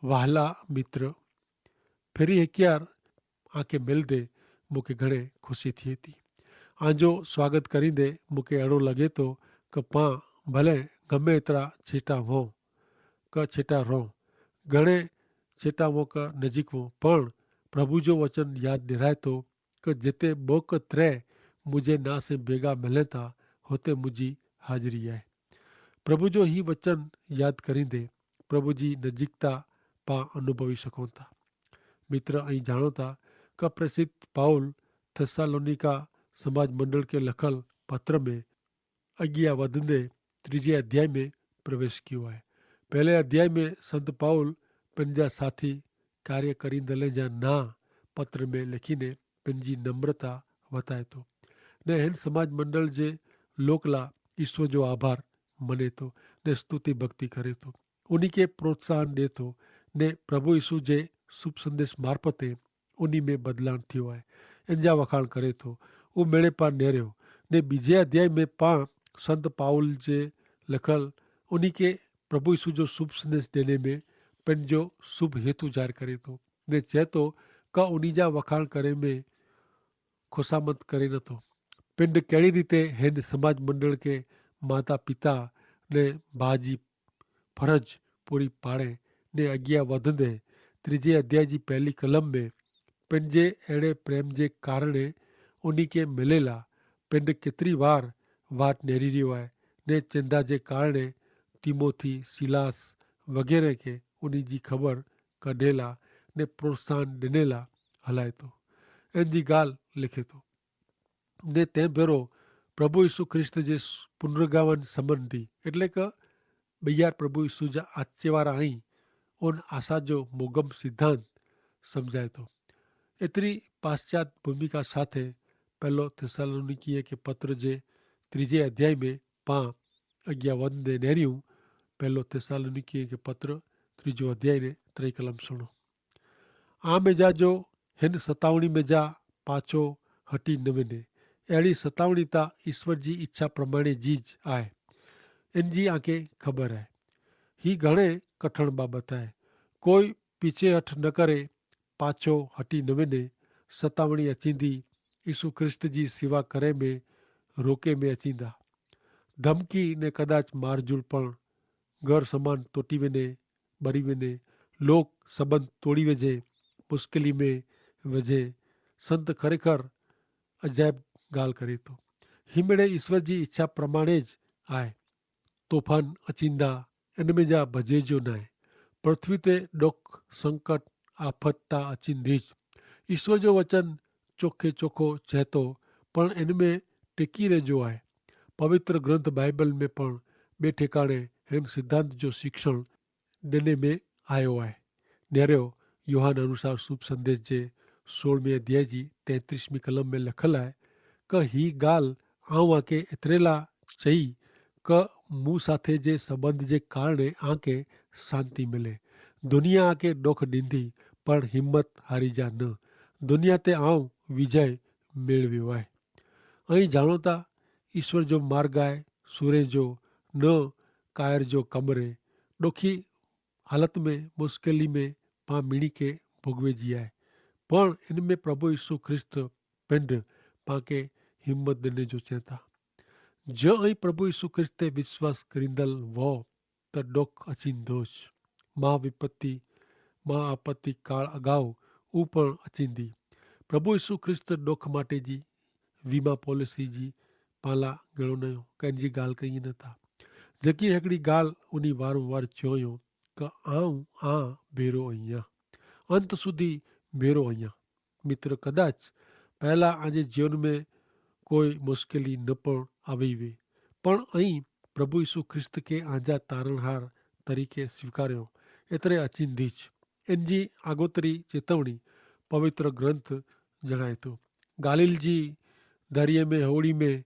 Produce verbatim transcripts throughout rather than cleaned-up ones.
વહાલા મિત્ર, ફેરી હેક્યાર આકે મેલ દે મુકે ઘણે ખુશી થી તી. આજો સ્વાગત કરી દે મુકે એડો લગે તો કે પા ભલે ગમે એતરા છેટા હો કે છેટા રહો, ઘણે છેટા હો કે નજીક હો, પણ પ્રભુ જો વચન યાદ દેરાય તો કે જેતે બોક ત્રે મુઝે ના સે ભેગા મલેતા હોતે મુઝે હાજરી આય. પ્રભુ જો હી વચન યાદ કરી દે પ્રભુ જી નજીકતા પા અનુભવી શકો થા. મિત્ર અહીં જાણો થા કે પ્રેસિત પાઉલ થેસ્સાલોનિકા સમાજ મંડળ કે લખલ પત્ર મેં અગિયા વધને ત્રીજે અધ્યાય મેં પ્રવેશ કિયો આય. પહેલે અધ્યાય મેં સંત પાઉલ પન જા સાથી કાર્ય કરી દલે જા ના પત્ર મેં લેખી ને પન જી નમ્રતા વતાય તો ને હેન સમાજ મંડળ જે લોકલા ઈસ્વર જો આભાર મને તો ને સ્તુતિ ભક્તિ કરે તો ઉની કે પ્રોત્સાહન દે તો ને પ્રભુ ઈસુ જે શુભ સંદેશ મારફતે ઉની મેં બદલાણ થયો આય. એન જા વખાણ કરે તો ઉમેડે પા નેર્યો ને બીજે અધ્યાય મેં પા સંત પાઉલ જે લખલ ઉની કે પ્રભુ ઈસુ જો શુભ સંદેશ દેને મેં પન જો શુભ હેતુ જાર કરે તો ને ચેતો કા ઉની જા વખાણ કરે મેં ખુશામત કરે નતો. પિંડ કેડી રીતે હેન સમાજ મંડળ કે માતા પિતા ને બાજી ફરજ પૂરી પાડે ને અગિયા વધને ત્રીજે અધ્યાય જી પહેલી કલમ મેં પિંડ જે એડે પ્રેમ જે કારણે ઉની કે મિલેલા પિંડ કેતરી વાર વાટ નેરી રહ્યો આય ને ચેંધા જે કારણે તિમોથી સિલાસ વગેરે કે ઉની જી ખબર કઢેલા ને પ્રોત્સાહન દેનેલા હલાયતો એન જી ગાલ લેખેતો. ને તે ભેરો પ્રભુ ઈસુ ખ્રિસ્ત જે પુનર્ગાવન સંબંધી એટલે કે બૈયાર પ્રભુ ઈસુ જા આચેવારા અહીં ઓન આશા જો મોગમ સિદ્ધાંત સમઝાયતો. એતરી પાશ્ચાત ભૂમિકા સાથે પહેલો થેસ્સાલોનિકીય કે પત્ર જે ત્રીજે અધ્યાય મેં પા અગિયા વન દે નેર્યું. પહેલો થેસ્સાલોનિકીય કે પત્ર ત્રીજો અધ્યાય ને ત્રિકલમ સુણો. આ મેજા જો હેન સતાવણી મેજા પાછો હટી નવેને એડી સતાવણી તા ઈસ્વર જી ઇચ્છા પ્રમાણે જી જ આય. એન જી આંકે ખબર આય. હી ઘણે કઠણ બાબત આય. કોઈ પીછે હઠ ન કરે પાછો હટી નવેને સતાવણી અચીંદી ઈસુ ખ્રિસ્ત જી સેવા કરે મેં રોકે મેં અચીંદા. ધમકી ને કદાચ મારજૂડ પણ ઘર સમાન તોટી વેને બરી વેને લોક સંબંધ તોડી વેજે મુશ્કેલી મેં વેજે. સંત ખરેખર અજાયબ ગાલ કરે તો હિમેડે ઈસ્વર જી ઇચ્છા પ્રમાણે જ આય. તોફાન અચિંદા એન મેં જા ભજે જો નાય. પૃથ્વી તે ડોખ સંકટ આફત તા અચિંદી જ ઈસ્વર જો વચન ચોખે ચોખો ચહેતો. પણ એન મેં ટેકી રહેજો આય. પવિત્ર ગ્રંથ બાઈબલ મેં પણ બે ઠેકાણે હેન સિદ્ધાંત જો શિક્ષણ દેને મેં આયો આય. નેરેઓ યોહાન અનુસાર શુભ સંદેશ જે સોળમી અધ્યાય જી તૈત્રીસમી કલમ મેં લખલ આય, કે હી ગાલ આઉં આકે એતરેલા ચહી કે મું સાથે જે સંબંધ જે કારણે આકે શાંતિ મિલે. દુનિયા આકે ડોખ દીંધી પણ હિંમત હારી જા ન. દુનિયા તે આઉં વિજય મેળવ્યો આય. અહીં જાણોતા ઈસ્વર જો માર્ગ આય, સુરે જો ન કાયર જો કમરે. ડોખી હાલત મેં મુશ્કેલી મેં પા મિણી કે ભોગવે જી આય. પણ એન મેં પ્રભુ ઈસુ ખ્રિસ્ત પેંડ પા કે હિંમત દને જો ચેતા. જો અહીં પ્રભુ ઈસુ ખ્રિસ્ત તે વિશ્વાસ કરીંદલ વો તો ડોખ અચિંદો જ. મહાવિપત્તિ મહાઆપત્તિ કાળ અગાઉ ઉપણ અચિંદી. પ્રભુ ઈસુ ખ્રિસ્ત ડોખ માટે જી વીમા પોલિસી જી પાલા ગણો નયો. કઈ જી ગાલ કઈ નતા. જેકી હેકડી ગાલ ઉની વારંવાર ચોયો કે આઉં આ ભેરો અહિયા, અંત સુધી ભેરો અહિયા. મિત્ર કદાચ પહેલા આજે જીવન મેં કોઈ મુશ્કેલી ન પણ આવી વે, પણ અહીં પ્રભુ ઈસુ ખ્રિસ્ત કે આજા તારણહાર તરીકે સ્વીકાર્યો. એતરે અચિંદી જ એનજી આગોતરી ચેતવણી પવિત્ર ગ્રંથ જણાયતો. ગાલિલ જી ધરિયે મેં હોડી મેં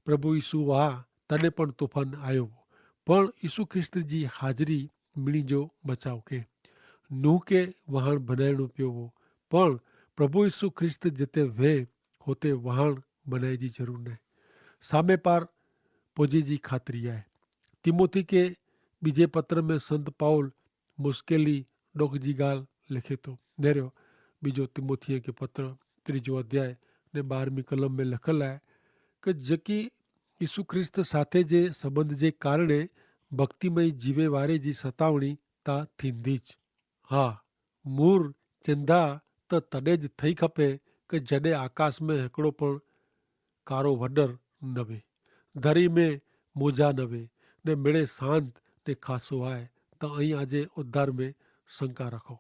પ્રભુ ઈસુ વહા તને પણ તોફાન આયો વો. પણ ઈસુ ખ્રિસ્ત જી હાજરી મિણી જો બચાવ કે નૂહ કે વહાણ ભનાયણું પ્યો વો. પણ પ્રભુ ઈસુ ખ્રિસ્ત જેતે વે હોતે વહાણ ભનાય જી જરૂર નાય. સામે પાર પોજે જી ખાતરી આય. તિમોથી કે બીજે પત્ર મેં સંત પાઉલ મુશ્કેલી ડોખ જી ગાલ લેખે તો. નેર્યો બીજો તિમોથિયે કે પત્ર ત્રીજો અધ્યાય ને બારમી કલમ મેં લેખલ આય, કે જેકી ઈસુ ખ્રિસ્ત સાથે જે સંબંધ જે કારણે ભક્તિમય જીવે વારે જી સતાવણી તા થીંદી જ. હા, મૂર ચેંધા તો તદે જ થઈ ખપે, કે જડે આકાશ મેં હેકડો પણ કારો વડર નવે, ધરી મેં મોજા નવે, ને મેળે શાંત ને ખાસો આય, તો અહીં આજે ઉદ્ધાર મેં શંકા રાખો.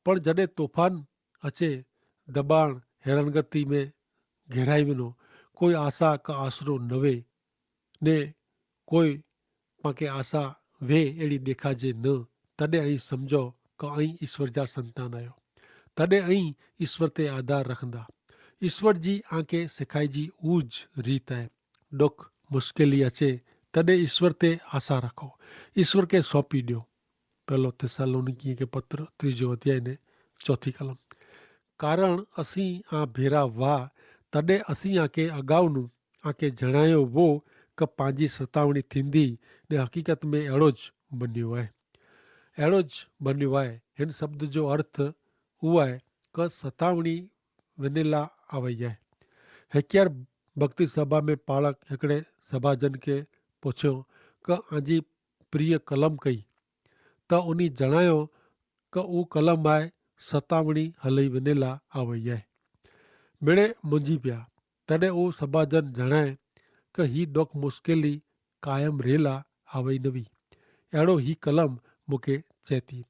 પણ જડે તોફાન અચે, દબાણ હેરાનગતિ મેં ઘેરાઈ વેનો, કોઈ આશા કા આશરો નવે, ને કોઈ પાંકે આશા વે એડી દેખાજે ન, તદે અહીં સમઝો કે અહીં ઈસ્વર જા સંતાન આયો. તદે અહીં ઈસ્વર તે આધાર રખંદા. ઈસ્વર જી આંકે સેખાઈ જી ઉજ રીત આય. ડોખ મુશ્કેલી અચે, તદે ઈસ્વર તે આશા રખો, ઈસ્વર કે સોંપી દ્યો. પહેલો થેસ્સાલોનિકીય કે પત્ર ત્રીજો અધ્યાય ને ચોથી કલમ. કારણ અસી આ ભેરા વાહ, તદે અસી આંકે અગાઉનું આંકે જણાયો વો, કે પાંજી સતાવણી થીંદી ને હકીકત મેં એડો જ બન્યો આય. એડો જ બન્યો આય. હેન શબ્દ જો અર્થ ઉવાય કે સતાવણી વેનેલા આવય આય. હેક્યાર ભક્તિ સભા મેં પાળક હેકડ઼ે સભાજન કે પોછ્યો, કે આંજી પ્રિય કલમ કઈ? તો ઉની જણાયો કે ઉં કલમ આય સતાવણી હલઈ વેનેલા આવય આય. મેળે મુંજી પ્યા. તને ઉં સભાજન જણાય કે હી ડોખ મુશ્કેલી કાયમ રહેલા આવય નવી. એડો હી કલમ મુકે ચેતી.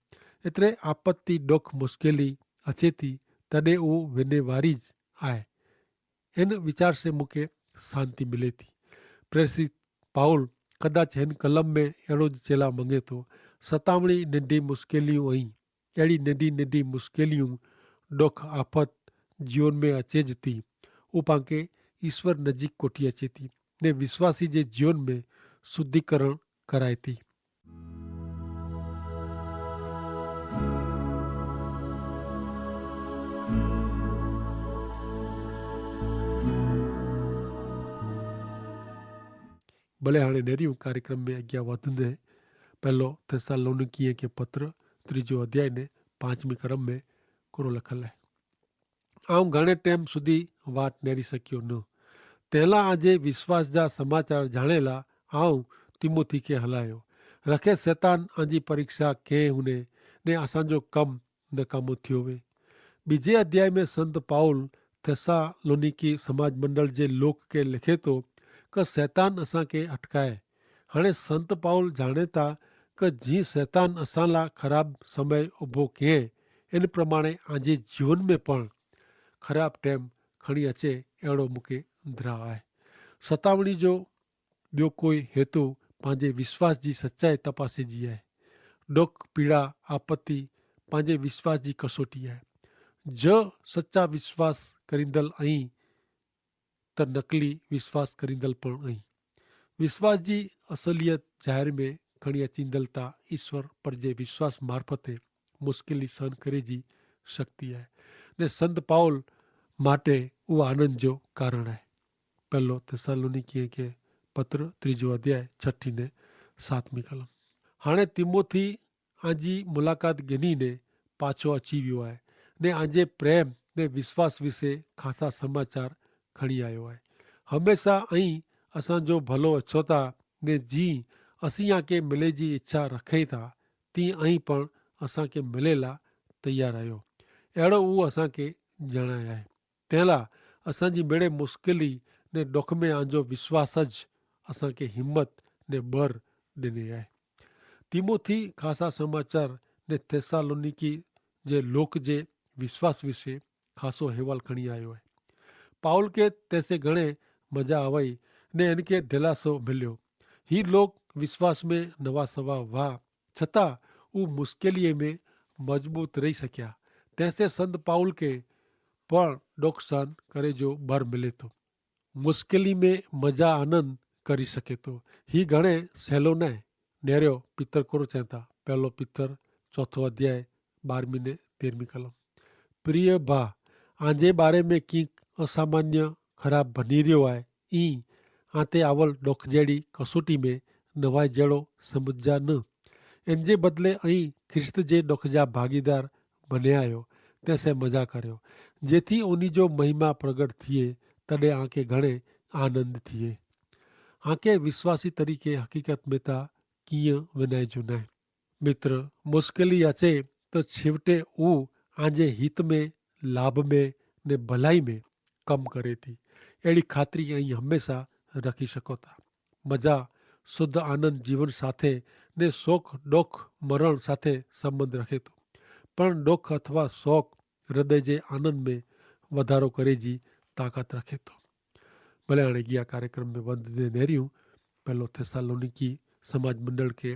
એતરે આપત્તિ ડોખ મુશ્કેલી અચેતી તને ઉં વેને વારી જ આય. એન વિચાર સે મુકે શાંતિ મિલે થી. પ્રેસિત પાઉલ કદાચ હેન કલમ મેં એડો જ ચેલા મંગે તો, સતાવણી નેંધી મુશ્કેલિયું અહીં, એડી નેંધી નેંધી મુશ્કેલિયું ડોખ આફત જીવન મેં અચે જ તી, ઉપાંકે ઈસ્વર નજીક કોઠી અચે તી, ને વિશ્વાસી જે જીવન મેં શુદ્ધિકરણ કરાય તી. ભલે હાણે નેરી ઉં કાર્યક્રમ મેં અજ્ઞા વધને પહેલો થેસ્સાલોનિકીય કે પત્ર ત્રીજો અધ્યાય ને પાંચમી કલમ મેં કોરો લખલ હૈ. આઉં ઘણે ટેમ સુધી વાટ નેરી શક્યો ન. તેલા આજે વિશ્વાસ જા સમાચાર જાણેલા આઉં તિમોથી કે હલાયો રખે. સેતાન આજી પરીક્ષા કે હુને ને આસાંજો કમ નકામો થયો વે. બીજે અધ્યાય મેં સંત પાઉલ થેસ્સાલોનિકી સમાજ મંડળ જે લોક કે લેખે તો કે સેતાન અસાંકે અટકાય. હણે સંત પાઉલ જાણેતા કે જી સેતાન અસાંલા ખરાબ સમય ઉભો કહેં, એન પ્રમાણે આજે જીવન મેં પણ ખરાબ ટેમ ખણી અચે એડો મુકે ધ્રા આય. સતાવણી જો બ્યો કોઈ હેતુ પાંજે વિશ્વાસ જી સચ્ચાઈ તપાસે જી આય. ડોખ પીડા, આપત્તિ પાંજે વિશ્વાસ જી કસોટી આય. જો સચ્ચા વિશ્વાસ કરીંદલ અહીં, તો નકલી વિશ્વાસ કરીંદલ પણ અહીં. વિશ્વાસ જી અસલિયત જાહેર મેં ખણી અચીંદલ તા ઈસ્વર પર જે વિશ્વાસ મારફતે મુશ્કેલી સહન કરે જી શક્તિ આય. ને સંત પાઉલ માટે ઉ આનંદ જો કારણ આય. પહેલો થેસ્સાલોનિકીય કે પત્ર ત્રીજો અધ્યાય છઠી ને સાતમી કલમ. હાણે તિમોથી આજી મુલાકાત ગિની ને પાછો અચીવ્યો આય, ને આજે પ્રેમ ને વિશ્વાસ વિશે ખાસા સમાચાર ખણી આયો આય. હમેંશા અહીં અસાંજો ભલો અચ્છો થા, ને જી અસી આંકે મિલે જી ઇચ્છા રખે થા, તી અહીં પણ અસાંકે મિલેલા તૈયાર આયો. એડો ઉ અસાંકે જણાય આય. તેલા અસાંજી મેળે મુશ્કેલી ને ડોખમે આંજો વિશ્વાસ જ અસાંકે હિંમત ને બર દેને આય. તિમોથી ખાસા સમાચાર ને થેસ્સાલોનિકી જે લોક જે વિશ્વાસ વિશે ખાસો હેવાલ ખણી આયો હૈ. પાઉલ કે તેસે ઘણે મજા આવય ને એનકે ઢેલાસો મિલ્યો. હી લોક વિશ્વાસ મેં નવા સવા વાહ છતાં ઉં મુશ્કેલી મેં મજબૂત રહી શક્યા. તેસે સંત પાઉલ કે પણ ડોકસાન કરે જો બર મિલે તો મુશ્કેલી મેં મજા આનંદ કરી શકે તો હી ઘણે સહેલો નાય. નેર્યો પિતર કોરો ચેતા પહેલો પિતર ચોથો અધ્યાય બારમી ને તેરમી કલમ. પ્રિય ભા, આજે બારે મેં કિંક અસામાન્ય ખરાબ ભની રહ્યો આય, ઈ આતે આવલ ડોખજેડી કસોટી મેં નવાઈ જેડો સમઝ્યા ન. એન જે બદલે અહીં ખ્રિસ્ત જે ડોખજા ભાગીદાર બન્યાયો, તેસે મજા કર્યો, જેથી ઓની જો મહિમા પ્રગટ થિયે, તદે આંકે ઘણે આનંદ થિયે. આંકે વિશ્વાસી તરીકે હકીકત મેં તા કિયા વિનાય જો નાય. મિત્ર, મુશ્કેલી અચે તો છેવટે ઉ આંજે હિત મેં, લાભ મેં ને ભલાઈ મેં કમ કરે થી. એડી ખાતરી અહીં હમેંશા રખી શકો થા. મજા, શુદ્ધ આનંદ જીવન સાથે ને શોખ ડોખ મરણ સાથે સંબંધ રખે તો. પણ ડોખ અથવા શોખ હૃદય જે આનંદ મેં વધારો કરે જી તાકાત રખે તો. ભલે અણે ગિયા કાર્યક્રમ મેં વંદને નહર્યું. પહેલો થેસ્સાલોનિકી સમાજ મંડળ કે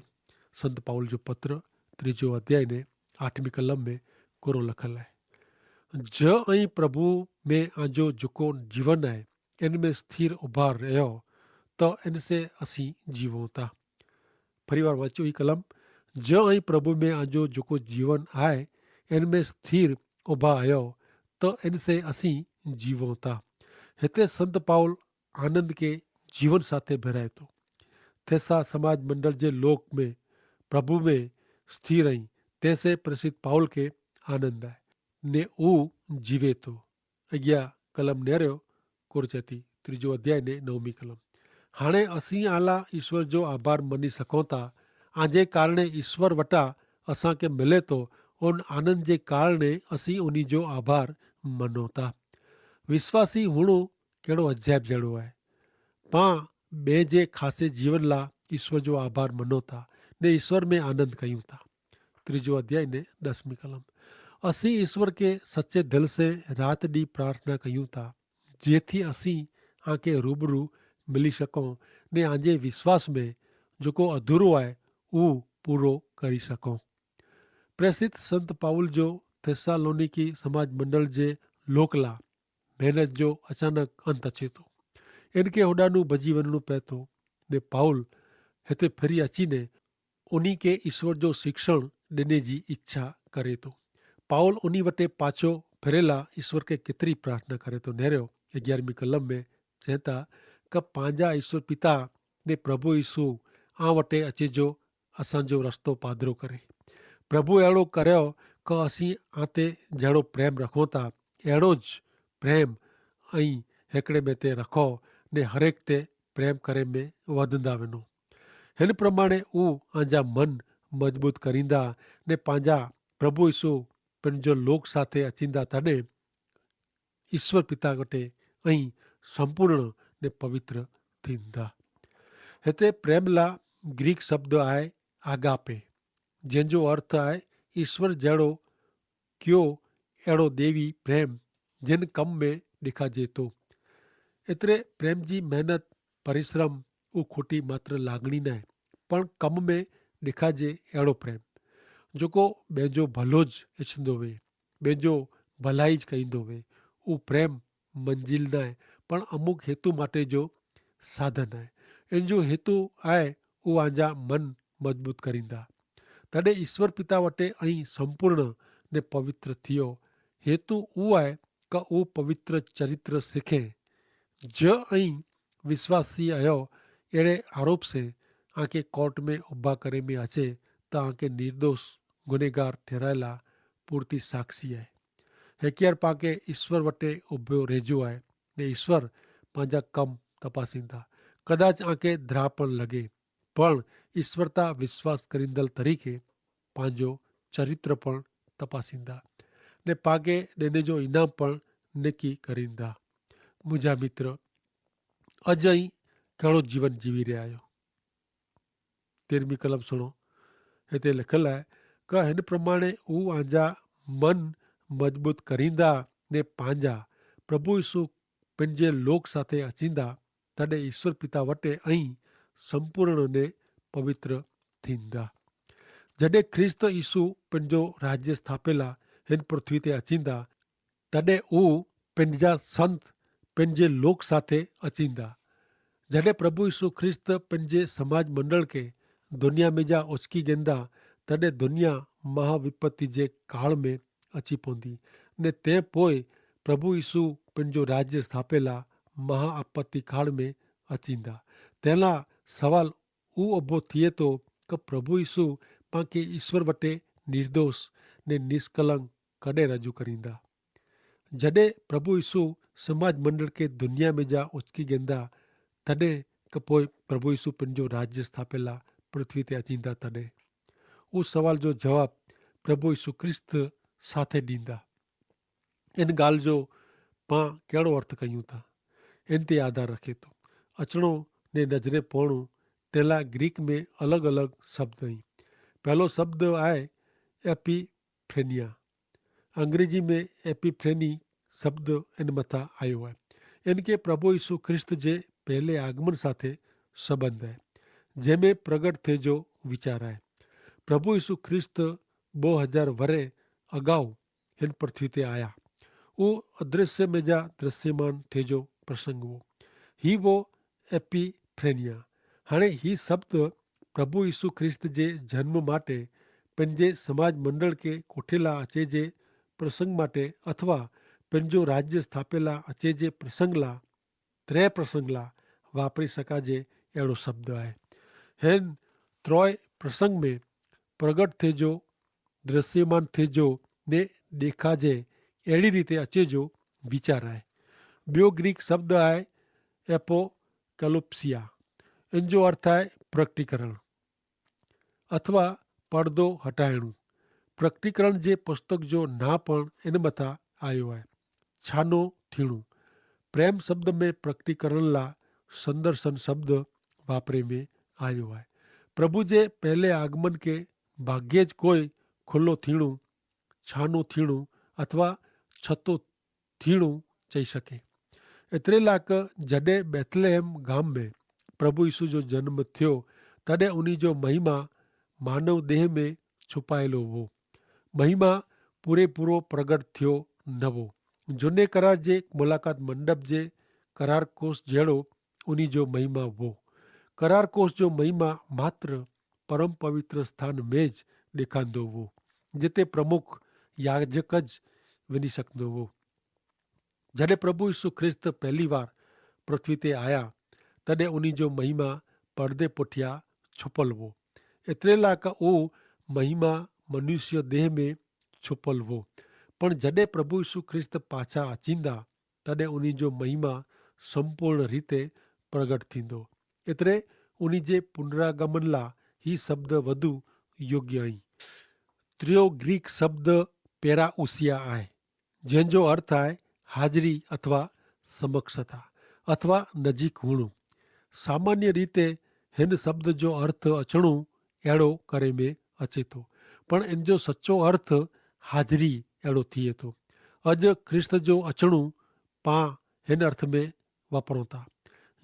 સંત પાઉલ જો પત્ર ત્રીજો અધ્યાય ને આઠમી કલમ મેં કોરો લખલ હૈ. જ અહીં પ્રભુ મેં આજો જકો જીવન હૈ, એન મેં સ્થિર ઉભા રહ્યો, તો એન સે અસી જીવો તા. ફરી વાર વાંચ્યું હી કલમ. જ અહીં પ્રભુ મેં આજો જકો જીવન હૈ, એન મેં સ્થિર ઉભા રહ્યો, તો એન સે અસી જીવો તા. હેતે સંત પાઉલ આનંદ કે જીવન સાથે ભેરાય તો. થેસ્સા સમાજ મંડળ જે લોક મેં પ્રભુ મેં સ્થિર અહીં, તેસે પ્રેસિત પાઉલ કે આનંદ આય ને ઉ જીવે તો. અગિયા કલમ નેર્યો કોરચેતી ત્રીજો અધ્યાય ને નવમી કલમ. હાણે અસી આલા ઈસ્વર જો આભાર મની સકોતા, આજે કારણે ઈસ્વર વટા અસાંકે મિલે તો, ઉન આનંદ જે કારણે અસી ઉની જો આભાર મનોતા. વિશ્વાસી હુણો કેડો અજાયબ જેડો આય. પાં બે જે ખાસે જીવન લા ઈસ્વર જો આભાર મનોતા ને ઈસ્વર મેં આનંદ કહ્યું તા. ત્રીજો અધ્યાય ને દસમી કલમ. અસી ઈસ્વર કે સચ્ચે ધલ સે રાત દી પ્રાર્થના કહ્યું તા, જેથી અસી આંકે રૂબરૂ મિલી શકો ને આજે વિશ્વાસ મેં જોકો અધૂરો આય ઉં પૂરો કરી શકો. પ્રેસિત સંત પાઉલ જો થેસ્સાલોનિકી સમાજ મંડળ જે લોકલા મહેનત જો અચાનક અંત અચેતો. એન કે હોડાનું ભજી વનનું પૈતો. ને પાઉલ હેતે ફરી અચીને ઉની કે ઈસ્વર જો શિક્ષણ દેને જી ઇચ્છા કરેતો. પાઉલ ઉની વટે પાછો ફેરેલા ઈસ્વર કે કિતરી પ્રાર્થના કરેતો નેરો. અગિયારમી કલમ મેં ચેતા કે પાંજા ઈસ્વર પિતા ને પ્રભુ ઈસુ આ વટે અચેજો અસાંજો રસ્તો પાધરો કરે. પ્રભુ એડો કર્યો કે અસી આતે જેડો પ્રેમ રખો તા એડો જ પ્રેમ અહીં હેકડ઼ે મેં તે રખો ને હરેક તે પ્રેમ કરે મેં વધંદા વેનો. હેન પ્રમાણે ઉં આંજા મન મજબૂત કરીંદા ને પાંજા પ્રભુ ઈસુ પન જો લોક સાથે અચીંદા તને ઈસ્વર પિતા વટે અહીં સંપૂર્ણ ને પવિત્ર થીંદા. હેતા પ્રેમલા ગ્રીક શબ્દ આય આગાપે, જેન જો અર્થ આય ઈસ્વર જેડો ક્યો એડો દેવી પ્રેમ જેન કમ મેં દેખાજે તો. એતરે પ્રેમ જી મહેનત પરિશ્રમ ઉખોટી માત્ર લાગણી નાય, પણ કમ મેં દેખાજે એડો પ્રેમ જોકો બેજો ભલો જ એછંદો વે, બેજો ભલાઈ જ કઈંદો વે. ઉં પ્રેમ મંજિલ નાય પણ અમુક હેતુ માટે જો સાધન આય. એન જો હેતુ આય ઉં આંજા મન મજબૂત કરીંદા. તદે ઈસ્વર પિતા વટે અહીં સંપૂર્ણ ને પવિત્ર થિયો. હેતુ ઉં આય કે ઉં પવિત્ર ચરિત્ર સિખે. જ અહીં વિશ્વાસી અયો એડે આરોપ સે આંકે કોર્ટ મેં ઉભા કરે મેં અચે તો આંકે નિર્દોષ ગુનેગાર ઠેરાયેલા પૂરતી સાક્ષી આય. હેક્યાર પાંકે ઈસ્વર વટે ઉભો રહેજો આય ને ઈસ્વર પાંજા કમ તપાસીંદા. કદાચ આંકે ધ્રા પણ લગે પણ ઈસ્વર તા વિશ્વાસ કરીંદલ તરીકે પાંજો ચરિત્ર પણ તપાસીંદા ને પાંકે દેને જો ઇનામ પણ નેકી કરીંદા. મુજા મિત્ર, અજ અહીં કહેડો જીવન જીવી રહ્યા હો? તેરમી કલમ સુણો. હેતા લિખલ હૈ કે હેન પ્રમાણે ઉં આંજા મન મજબૂત કરીંદા ને પાંજા પ્રભુ ઈસુ પન જે લોક સાથે અચીંદા તદે ઈસ્વર પિતા વટે અહીં સંપૂર્ણ ને પવિત્ર થીંદા. જડે ખ્રિસ્ત ઈસુ પન જો રાજ્ય સ્થાપેલા હેન પૃથ્વી તે અચીંદા તદે ઉં પન જા સંત પન જે લોક સાથે અચીંદા. જડે પ્રભુ ઈસુ ખ્રિસ્ત પન જે સમાજ મંડળ કે દુનિયા મેં જા ઓચકી ગેંદા તદે દુનિયા મહાવિપત્તિ જે કાળ મેં અચી પોંદી. ને તે પોય પ્રભુ ઈસુ પન જો રાજ્ય સ્થાપેલા મહાઆપત્તિ કાળ મેં અચીંદા. તેના સવાલ ઉં અભો થિયે તો કે પ્રભુ ઈસુ પાંકે ઈસ્વર વટે નિર્દોષ ને નિષ્કલંક કડ઼ે રજૂ કરીંદા? જડ઼ે પ્રભુ ઈસુ સમાજ મંડળ કે દુનિયા મેં જા ઓચકી ગેંદા, તડ઼ે કે પોય પ્રભુ ઈસુ પન જો રાજ્ય સ્થાપેલા પૃથ્વી તે અચીંદા તડ઼ે? ઉસ સવાલ જો જવાબ પ્રભુ ઈસુ ખ્રિસ્ત સાથે દીંદા. એન ગાલ જો પાં કેડો અર્થ કહ્યું થા? એન તે આધાર રખે તો અચણો ને નજરે પોણું તેલા ગ્રીક મેં અલગ અલગ શબ્દ અહીં. પહેલો શબ્દ આય એપી ફ્રેનિયા. અંગ્રેજી મેં એપી ફ્રેની શબ્દ એન મતા આયો હૈ. એન કે પ્રભુ ઈસુ ખ્રિસ્ત જે પહેલે આગમન સાથે સંબંધ હૈ, જેમે પ્રગટ થે જો વિચાર હૈ. પ્રભુ ઈસુ ખ્રિસ્ત બો હજાર વરે અગાઉ હેન પૃથ્વી તે આયા. ઉહ અદ્રશ્ય મેં જા દ્રશ્યમાન થે જો પ્રસંગ વો. હી વો એપી ફ્રેનિયા. હાણે હી શબ્દ પ્રભુ ઈસુ ખ્રિસ્ત જે જન્મ માટે પન જે સમાજ મંડળ કે કોઠેલા અચે જે પ્રસંગ માટે અથવા પન જો રાજ્ય સ્થાપેલા અચે જે પ્રસંગલા ત્રે પ્રસંગલા વાપરી શકાજે એડો શબ્દ આય. હેન ત્રોય પ્રસંગ મેં પ્રગટ થે જો દ્રશ્યમાન થે જો ને દેખાજે એડી રીતે અચે જો વિચાર આય. બ્યો ગ્રીક શબ્દ આય એપો કેલોપ્સિયા. એન જો અર્થ આય પ્રકટીકરણ અથવા પડદો હટાયણું. પ્રકટીકરણ જે પુસ્તક જો ના પણ એન મતા આયો હૈ. છાનો થીણું. પ્રેમ શબ્દ મેં પ્રકટીકરણ લા સંદર્શન શબ્દ વાપરે મેં આયો હૈ. પ્રભુ જે પહેલે આગમન કે ભાગ્યે જ કોઈ ખુલ્લો થીણું, છાનો થીણું અથવા છતો થીણું ચહી શકે. એતરેલા કે જડે બેથલેહેમ ગામ મેં પ્રભુ ઈસુ જો જન્મ થયો, તદે ઉની જો મહિમા માનવ દેહ મેં છુપાયેલો વો. મહિમા પૂરેપૂરો પ્રગટ થયો નવો. જોને કરાર જે મુલાકાત મંડપ જે કરારકોષ જેડો ઉની જો મહિમા વો. કરારકોષ જો મહિમા માત્ર પરમ પવિત્ર સ્થાન મેં જ દેખાંદો વો, જેતે પ્રમુખ યાજક જ વિની શકંદો વો. જડે પ્રભુ ઈસુ ખ્રિસ્ત પહેલી વાર પૃથ્વી તે આયા, તદે ઉની જો મહિમા પડદે પુઠ્યા છુપલ વો. એતરેલા કા ઉહ મહિમા મનુષ્ય દેહ મેં છુપલ વો. પણ જડે પ્રભુ ઈસુ ખ્રિસ્ત પાછા અચીંદા, તદે ઉની જો મહિમા સંપૂર્ણ રીતે પ્રગટ થીંદો. એતરે ઉની જે પુનરાગમન લા હી શબ્દ વધુ યોગ્ય અહીં. ત્રિયો ગ્રીક શબ્દ પેરાઉસિયા આય, જેન જો અર્થ આય હાજરી અથવા સમક્ષતા અથવા નજીક હુણું. સામાન્ય રીતે હેન શબ્દ જો અર્થ અચણું એડો કરે મેં અચેતો, પણ એન જો સચો અર્થ હાજરી એડો થિયેતો. અજ ખ્રિસ્ત જો અચણું પાં હેન અર્થ મેં વાપરોતા.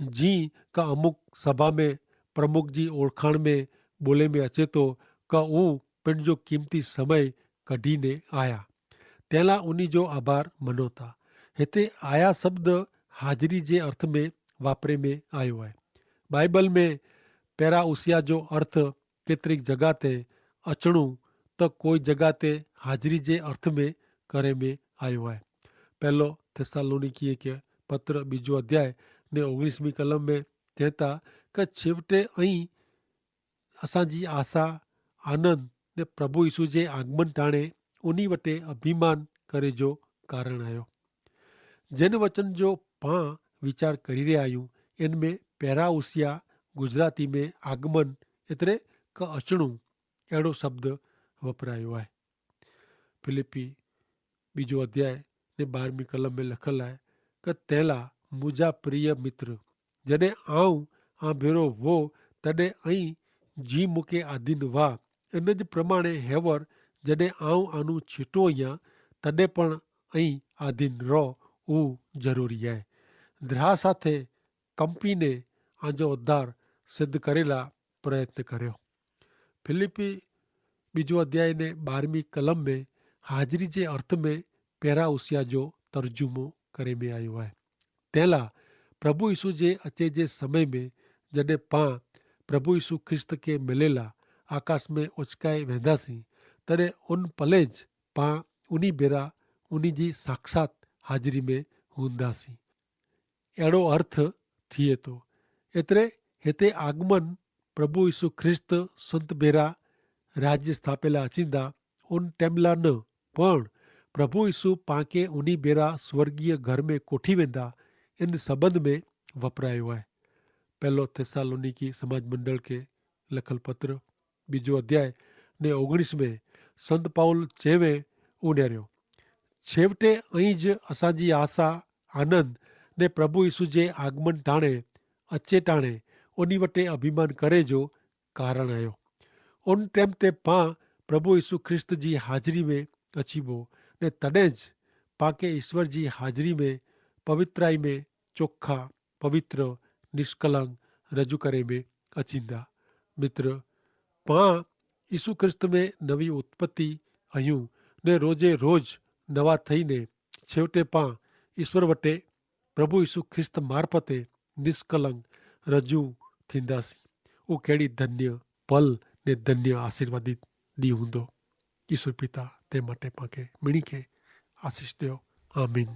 જી કા અમુક સભા મેં પ્રમુખ જી ઓળખાણ મેં બોલે મેં અચેતો કા ઉં પણ જો કિંમતી સમય કઢ઼ી ને આયા, તેલા ઉની જો આભાર મનોતા. હેતા આયા શબ્દ હાજરી જે અર્થ મેં વાપરે મેં આયો હૈ. બાઈબલ મેં પેરાઉસિયા જો અર્થ કેતરિક જગા તે અચણું, તો કોઈ જગા તે હાજરી જે અર્થ મેં કરે મેં આયો હૈ. પહેલો થેસ્સાલોનિકીય કે પત્ર બીજો અધ્યાય ને ઓગણીસમી કલમ મેં ચેતા કે છેવટે અહીં અસાંજી આશા, આનંદ ને પ્રભુ ઈસુ જે આગમન ટાણે ઉની વટે અભિમાન કરે જો કારણ આયો. જેન વચન જો પાં વિચાર કરી રહ્યા આયું, એન મેં પેરાઉસિયા, ગુજરાતી મેં આગમન એતરે કે અચણું એડો શબ્દ વપરાયો આય. ફિલિપ્પી બીજો અધ્યાય ને બારમી કલમ મેં લખલ આય કે તેલા મુજા પ્રિય મિત્ર, જડે આઉં આભેરો વો તદે અહીં જી મુકે આધીન વા, એન જ પ્રમાણે હેવર જડે આઉં આનું છીટો અહિયા તદે પણ અહીં આધીન રહો ઉં જરૂરી આય. દ્રાહ સાથે કંપીને આજો ઉદ્ધાર સિદ્ધ કરેલા પ્રયત્ન કર્યો. ફિલિપ્પી બીજો અધ્યાય ને બારમી કલમ મેં હાજરી જે અર્થ મેં પેરાઉસિયા જો તર્જુમો કરે મેં આયો હૈ. તેલા પ્રભુ ઈસુ જે અચે જે સમય મેં જડે પાં પ્રભુ ઈસુ ખ્રિસ્ત કે મિલેલા આકાશ મેં ઓચકાઈ વેંધાસી, તદે ઉન પલે જ પાં ઉની ભેરા ઉની જી સાક્ષાત હાજરી મેં હુંદાસી. એડો અર્થ થિયે તો. એતરે હેતે આગમન પ્રભુ ઈસુ ખ્રિસ્ત સંત ભેરા રાજ્ય સ્થાપેલા અચિંદા ઉન ટેમલા ન, પણ પ્રભુ ઈસુ પાંકે ઉની બેરા સ્વર્ગીય ઘર મેં કોઠી વેંદા એન સંબંધ મેં વપરાયો હૈ. પહેલો થેસ્સાલોનીકી સમાજ મંડળ કે લખલ પત્ર બીજો અધ્યાય ને ઓગણીસ મેં સંત પાઉલ ચેવે ઉનેર્યો, છેવટે અહીં જ અસાંજી આશા આનંદ ને પ્રભુ ઈસુ જે આગમન ટાણે અચ્છે ટાણે ઓની વટે અભિમાન કરે જો કારણ આયો. ઉન ટેમ તે પાં પ્રભુ ઈસુ ખ્રિસ્ત જી હાજરી મેં અચીબો ને તને જ પાંકે ઈસ્વર જી હાજરી મેં પવિત્રાઈ મેં ચોખા પવિત્ર નિષ્કલંગ રજૂ કરે મેં અચીંદા. મિત્ર, પાં ઈસુ ખ્રિસ્ત મેં નવી ઉત્પત્તિ અહ્યું ને રોજે રોજ નવા થઈને છેવટે પાં ઈસ્વર વટે પ્રભુ ઈસુ ખ્રિસ્ત મારફતે નિષ્કલંગ રજૂ થીંદા સી. ઉકેડી ધન્ય પલ ને ધન્ય આશીર્વાદિત દી હુંદો. ઈસુ પિતા તે માટે પાંકે મિણી કે આશીસ દેઓ. આમીન.